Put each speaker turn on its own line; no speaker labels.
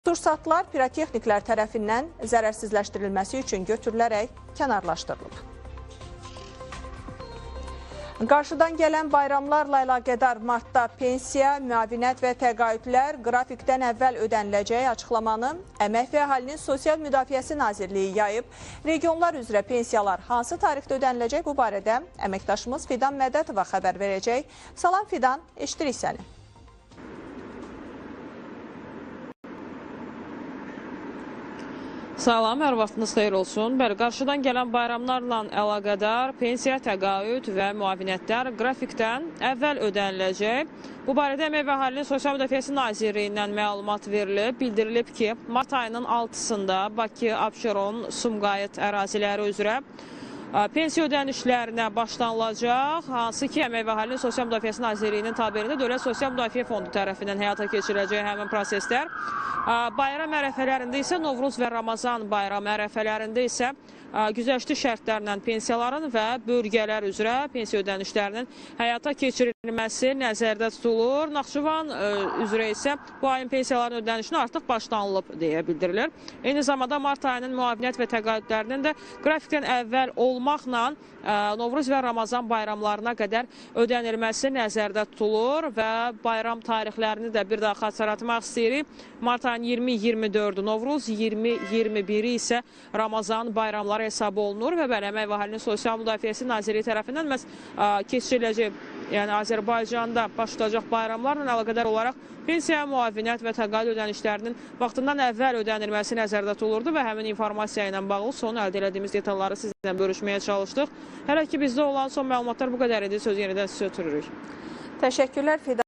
Sursatlar pirotexniklər tərəfindən zərərsizləşdirilməsi üçün götürülərək kənarlaşdırılıb. Qarşıdan gələn bayramlarla əlaqədar martda pensiya, müavinət və təqaüdlər qrafikdən əvvəl ödəniləcəyi açıqlamanı Əmək və Əhalinin Sosial Müdafiəsi Nazirliyi yayıb. Regionlar üzrə pensiyalar hansı tarixdə ödəniləcək, bu barədə əməkdaşımız Fidan Mədətova xəbər verəcək. Salam Fidan, eşidirik səni.
Salam, hər vaxtınız xeyir olsun. Bəli, qarşıdan gələn bayramlarla əlaqədar pensiya, təqaüd və müavinətlər qrafikdən əvvəl ödəniləcək. Bu barədə Əmək və Əhalinin Sosial Müdafiəsi Nazirliyindən məlumat verilib. Bildirilib ki, mart ayının 6-sında Bakı, Abşeron, Sumqayıt əraziləri üzrə pensiya ödənişlərinə başlanılacaq, hansı ki, Əmək və Əhalinin Sosial Müdafiəsi Nazirliyinin tabeliyində Dövlət Sosial Müdafiə Fondu tərəfindən həyata keçiriləcək həmin proseslər. Bayram ərəfələrində isə Novruz və Ramazan bayramı ərəfələrində isə güzəştli şərtlərlə pensiyaların və bölgələr üzrə pensiya ödənişlərinin həyata keçirilməsi nəzərdə tutulur. Naxçıvan üzrə isə bu ayın pensiyaların ödənişinə artıq başlanılıb deyə bildirilir. Eyni zamanda mart ayının müavinət və təqaüdlərinin də qrafikdən əvvəl olmaqla Novruz və Ramazan bayramlarına qədər ödənilməsi nəzərdə tutulur və bayram tarixlərini də bir daha xatırlatmaq istəyirik. Mart ayının 20-24-ü Novruz, 20-21-i isə Ramazan bayramları hesab olunur və bəli, Əmək və Əhalinin Sosial Müdafiəsi Nazirliyi tərəfindən məhz keçiriləcək, yəni Azərbaycanda baş tutacaq bayramlarla əlaqədar olaraq pensiya, müavinət və təqaüd ödənişlərinin vaxtından əvvəl ödənilməsi nəzərdə tutulurdu və həmin informasiya ilə bağlı son əldə elədiyimiz detalları sizinlə bölüşməyə çalışdıq. Hələ ki bizdə olan son məlumatlar bu qədər idi. Sözü yenidən sizə ötürürük.
Təşəkkürlər Fidan.